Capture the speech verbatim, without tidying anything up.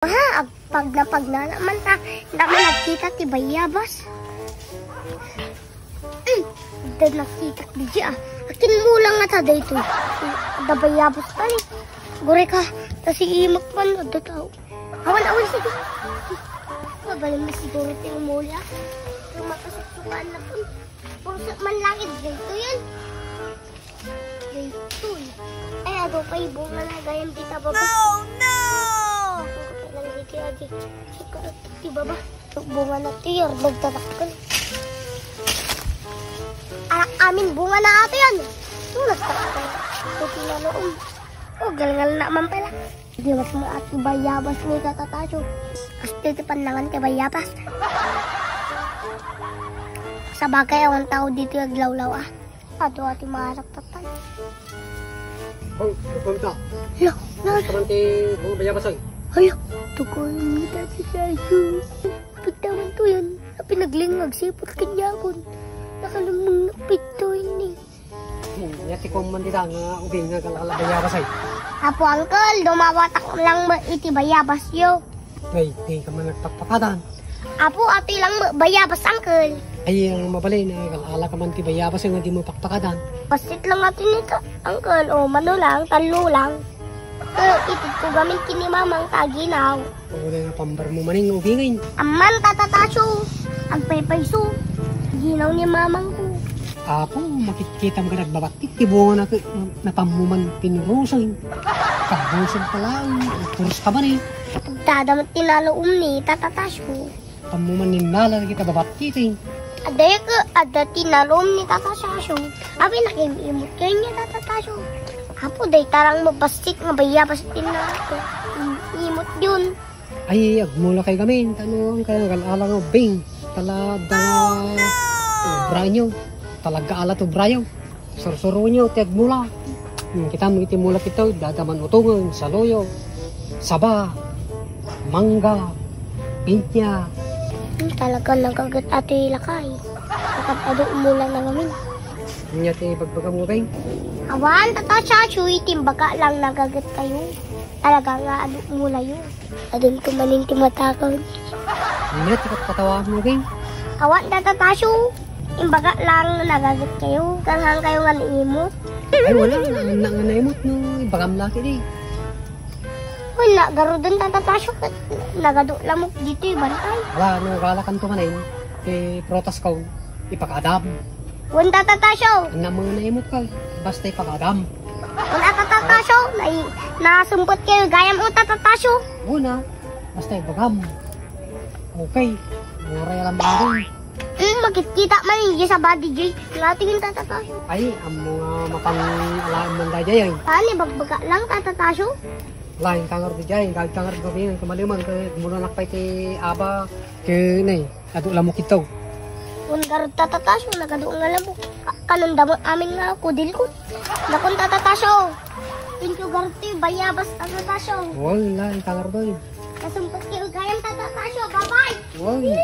Aha, agpagna-pagna naman ta. Dama nagkita ti bayabas. Hmm, da nagkita di, ah. Akin mo lang nga ta daytoy. Da bayabas pa ni. Gure ka, ta si imak man, da tao. Awan, awan, sige. Mabalin mo siguro ti umuli, ah. Yung makasuksukaan na po. Puro sa man langit, ganito yan. Ganito eh. Ay, ado pa yung bunga na gayam dita baba. Oh, no! Ang kapal lang dito, adi. Suka, di baba. Bunga na tiyor, nagtatakal. Anak amin, bunga na ato yan. Oh, nagtatakal. Ito tinaloon. Oh, galgal na man pala. Di mas mo at bayabas ni Tata Tasyo. Hasta ti pannangan ti bayabas. Sa bagay, awan tao dito aglawlaw, ah. Ato ati marak tatan. Bang, bang ta. Lo, lo. Taman ti bunga bayabas ay. Hala, tukoy ni Tata Tasyo. Pagtaman to yan. Pinaglingag sipot kanyakon. Nakalumang na pito ini. Hmm, ya ti kuwan man dita nga ubing nga kalkala bayabas ay. Apo, uncle, dumawatak lang mo iti bayabas yo. Ay, di ka man nagpakpakadan. Apo, ati lang mo bayabas, uncle. Ay, ang mabalin, ay, kalkala ka man ti bayabas nga di mo pakpakadan. Pasit lang ati nito, uncle. O, mano lang, tallo lang. Pero itid ko gamin kini mamang taginaw. Uray nga pambar mo manen nga ubingin. Amman, Tata Tasyo, agpaypayso. Ginaw ni mamang ko. Apo, makitkitam nga nagbabattit ti bunga na, napammuman pinurusan. Kabusan pala, puros ka man eh. Dadamat tinalo umni, Tata Tasyo. Pammuman ninnala kita babattit eh. Adaya ka, ada tinalo umni, Tata Tasyo. Abi, nakimimot kayo niya, Tata Tasyo. Apo, day tarang mabastik nga bayabas tinalo. Imot yun. Ay, agmula kay gamin, tano, ang kaya nag-ala nga ubing. Tala, da, obra nyo. Talaga ala to, brayo. Sursuro nyo, ti agmula. Hmm, kita mo iti mula kito, dadaman utungan, saluyo, saba, mangga, pinya. Hmm, talaga nagagat ato yung lakay. Nakapado mula na gamin. Nya ti bagbaga mo, Beng? Awan, Tata Chachu, iti imbaga lang nagagat kayo. Talaga nga, adu mula yun. Adun ko manin ti matakon. Nya ti katpatawa mo, Beng? Awan, Tata Chachu. Imbaga lang nagagat kayo. Kanghang kayo nga naimot. Ay, wala. Nga, nga naimot no. Ibagam laki di. Wala, garuden, Tata Chachu. Nagadu lamok dito, ibantay. Wala, no, galakan to manin. Ti protas ko. Ipakadam. Wen, Tata Chachu. Ania mo nga naimot ka? Basta ipakadam. Wen, Tata Chachu. Nai-, nasumpot kayo gayam o, Tata Chachu. Una, basta ibagam. Okay. Ngaray alam mo. Hmm, makikita man yung sa body, Jay. Nga tingin, Tata Chachu. Ay, amo nga mapang alam man da, Jay, ay. Saan, ibagbaga lang, Tata Chachu? Lain ka nga rin, Jay. Gag ka nga rin, gabi, kumaliman, kay mula nakpay ti aba, kay, nay. Adu lamok ito. Wen, garud, Tata Chachu, nagadu nga lamok. Ka-, kanun damo amin nga kudil ko. Nakon, Tata Chachu. Thank you, garud, ti bayabas, Tata Chachu. Wala, ang tangar doy. Nasumpot kayo gayam, Tata Chachu. Bye-bye. Wala.